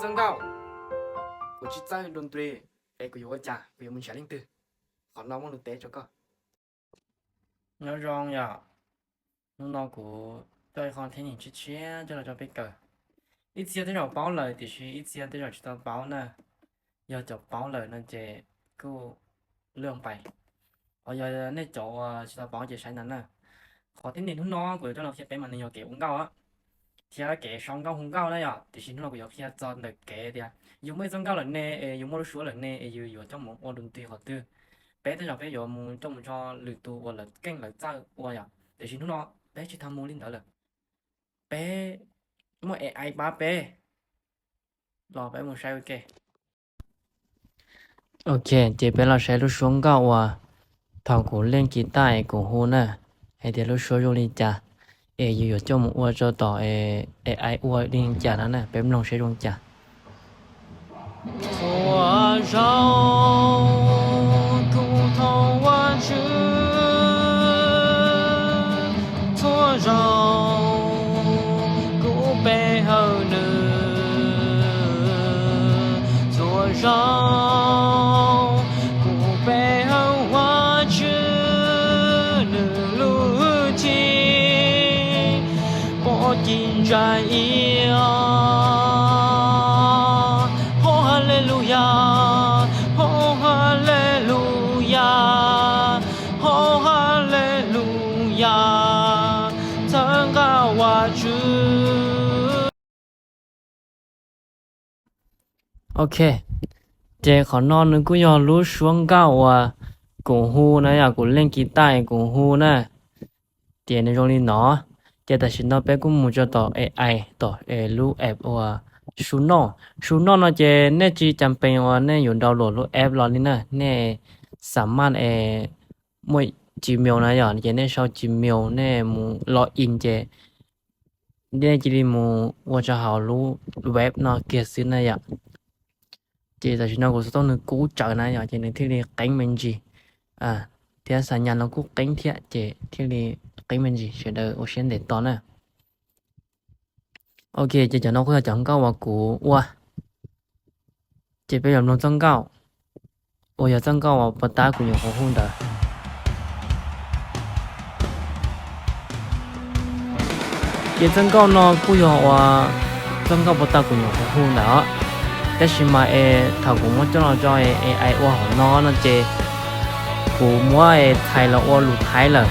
Txoj nkauj, kuv tsis txawj dua ntui, es kuv yuav ua cas, kuv yuav mus nrhiav leej twg? Qhov no muaj lus teb rau koj. Nyob zoo yom, hnub no kuv coj ib qho thiab nim tshiab tshiab coj los rau peb kawm. Ib txhia tej zaum paub lawm tiam sis ib txhia tej zaum tsis tau paub na. Yog cov paub lawm no ces kuj lwj pais, ho yog nej cov uas tsis tau paub ces saib ntawd na. Qhov thiab nim hnub no kuv yuav coj los qhia peb mas nws yog kev ua nkauj thiab kev sau nkauj hu nkauj na yom, tiam sis hnub no kuv yuav qhia txog ntawm kev tias yus muaj ib txoj nkauj lawm ne, es yus muaj lub suab lawm ne, es yus yuav coj mus ua dua ntawm qhov twg. Peb tej zaum peb yuav mus coj mus rau lwm tus uas lawv keej lawv txawj ua yom, tiam sis hnub no peb tsis tau mus li ntawd lawm. Peb muaj AI pab peb, los peb mus saib ua ke. Ok, ces peb los saib lub suab nkauj uas thaum kuv leej kiv taj es kuv hu na, hais tias lub suab zoo li cas, es yus yuav coj mus ua rau tom AI ua li cas no na, peb mloog saib zoo li cas. Txhua zaus kuv thov Vajtswv, txhua zaus kuv pe hawm nws, txhua zaus kuv pe hawm Vajtswv, nws lub hwj chim pom ci ntsa ia. Hos haleluya, hos haleluya, hos haleluya, txhawb nqa Vajtswv. Ok, ces qhov no nws kuj yog lub suab nkauj uas kuv hu na yom, kuv leej kiv taj kuv hu na. Ces nws zoo li no. Ces tam sim no peb kuj mus rau tom AI, tom lub app uas Su Noj. Su Noj no ces nej tsis cas pees uas nej yuav download lub app los li na, nej xa maj es muaj Gmail na yom, ces nej sau Gmail nej mus log in ces nej cia li mus ua rau hauv lub web no kiag xwb na yom. Ces tam sim no kuv xov tooj nws kub tsawv na yom, ces nws thiaj li qeeb me ntsis, thiab xa nyas los kuj qeeb thiab, ces thiaj li qeeb me ntsis, sawv daws ua siab ntev tos na. Ok, ces cov no kuj yog cov nkauj uas kuv ua. Ces peb yuav mloog txoj nkauj uas yog txoj nkauj uas puag ta kuv nyuam qhuav hu ntawd. Ces txoj nkauj no kuj yog uas txoj nkauj puag ta kuv nyuam qhuav hu ntawd os. Tab sis mas es thaum kuv muab coj los rau AI ua hauv no no ces kuv muab txhais los ua lus Thaib lawm,